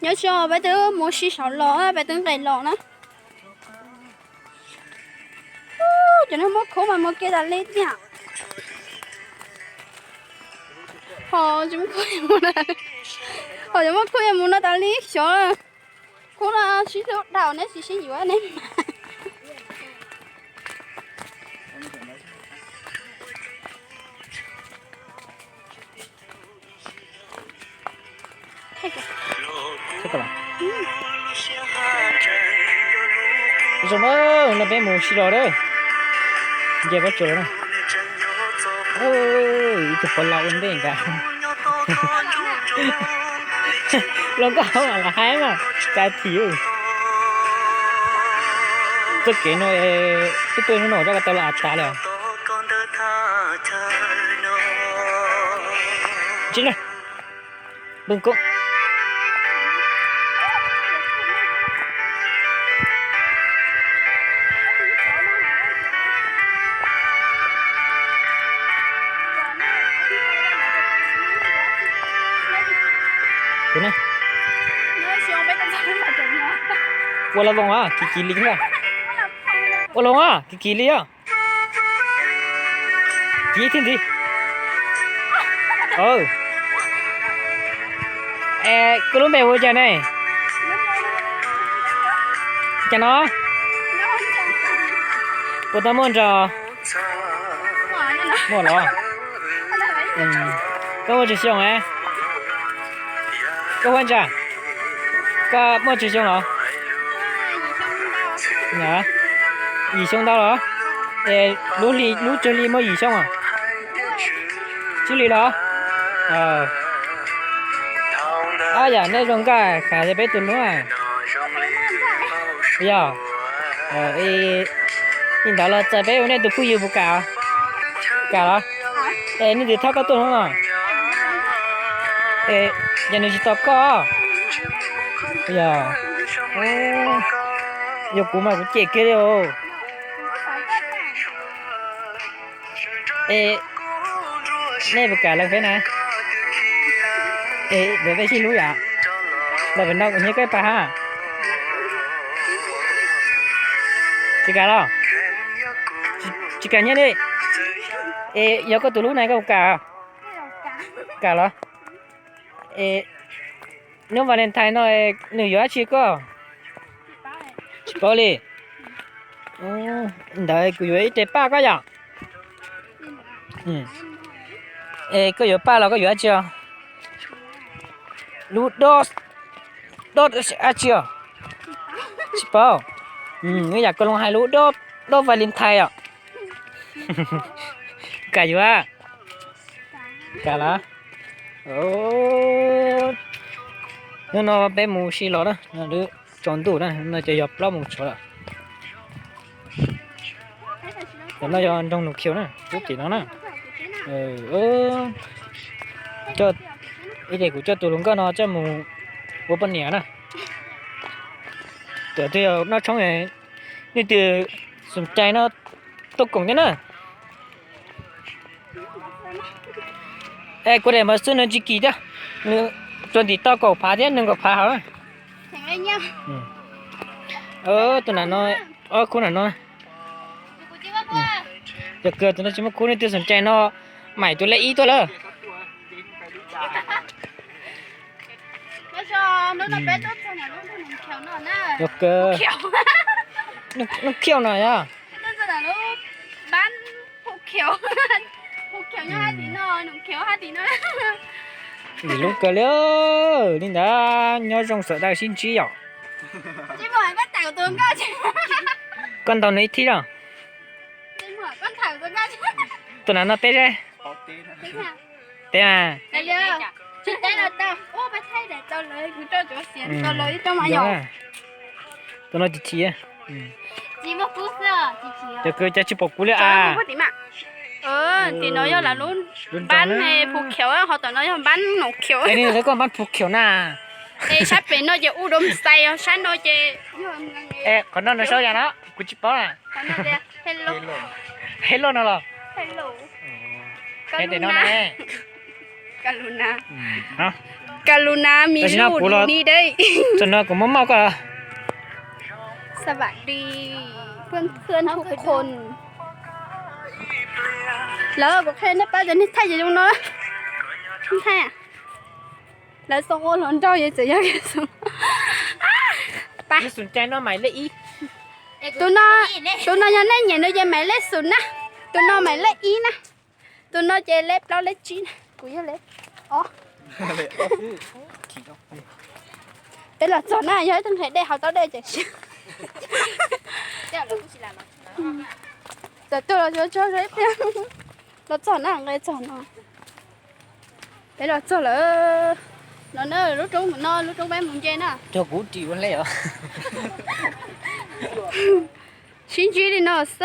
Nyob zoo, peb twb mus si saud los, peb twb nqes los na. Cov no muaj khub mas mus kiag tas li tiag. Ho tsis muaj khub, ho cov muaj khub yuav mus no tas li xyov. Khub no sib hlub dhau, neb tsis sib yuav ne. Zoo na, no peb mus si los na. Nce pob tsuas los na. Ib tug pog laus ua ntej nkaus. Los nkauj mas los haib mas, cas thim. Txoj kev no twb tuaj hnub no rov qab tau los av tas li. Tsis na, npawg Koob. Ua los voos os, kim kim li thiab. Ua los voos os, kim kim li os. Kim thiab ntxiv. Es koj lub npe hu ua cas ne? Cas no? Puas tau muaj nrog? Muaj los? Koj muaj tsawg xyoo? Koj huab ntsa, koj muaj tsawg xyoo los? Yim xyoo ntau los? Es lub hli, lub tsawg hli muaj yim xyoo os? Tsib hli los? Ab yam nej zoo nkauj, khas tias peb tus hlub. Yog li ntawd los txais peb ua nej tus phooj ywg puas kam? Kam los? Es nej twb thov koj tuaj hnub no, es yog nws tsis tau koj. Yog, yog kuv mas kuv cem kiag li os. Es nej puas kam lawv feb na? Es lawv feb sib hlub yom? Los pem no kuv nyiag koj ib pas hab. Tsis kam los? Tsis kam nyiag li. Es yog koj tus hlub na koj puas kam? Kam los? Es hnub Valentine no nws yuav dab tsi koj? Tsis paub li. Ntawd kuv yuav ib tes paj koj yom. Es koj yuav paj los koj yuav dab tsi os? Lub dob, dob dab tsi os? Tsis paub. Ib yam koj loo hais lub dob, dob Valentine os. Kam yuav? Kam los? Hnub no peb mus si los na, tsaus ntuj na, no ces yog plaub moos tshuav lawm. Cov no yog nroog Nus Khiaus na, lub tim no na. Ib ces kuv coj tus hluas nkauj no coj mus ua poj niam na. Cov twg yog noj tshoob, nej twg xoom cai no tuaj koom thiab na. Es kuv daim npawb xwb nws tsis kim thiab, nws tsuas ntim tau kaum phav thiab, nees nkaum phav hauv. Tus nam no, ob khub nam no. Yog kawg tus no tsis muaj khub, nej twg xoom cai no, maim tus lej ib tuaj lawm. Yog kawg, Nus Khiaus no yog. Lim lub kawg li, li ntawd nyob zoo sawv daws sib ntsib yom. Koj ntaus nws ib thib los. Tus nam no teb seb. Teb mas. Tus no chim chim. Cov kawg cas tsis pom kuv li as. Tim no yog lawv lub npab Phu Khiaus, ho tom no yog npab Nus Khiaus. Es nws koj npab Phu Khiaus na. Es sab pem no ces u doo xais, sab no ces qhov no nws sau yam no kuv tsis paub na. Hello no los. Hello. Tim no na. กรุณามีลูกดีๆ เด้อ Tam sim no kuv muaj moj koj. สวัสดีเพื่อนๆ ทุกคน Lawv kuv qhia nej paub tias nej thaij ces zoo no. Thaij, lawv xoo ua hluas nraug yog txawm yog xoo. Tus no, tus no yog nej nyiam nws ces maiv lej xum na. Tus no maiv lej ib na. Tus no ces lej plaub lej tsib na. Kuv yog lej ob. Peb los txog na, yog ib tug nqhis dej hauv tau dej ces txawm tuaj los tso, los txog na, nqe txog no. Peb los txog lawm. No na, lub roob no, lub roob peb mus nce na. Cog kuv ris ua hle os. Sib ntsib li no xwb.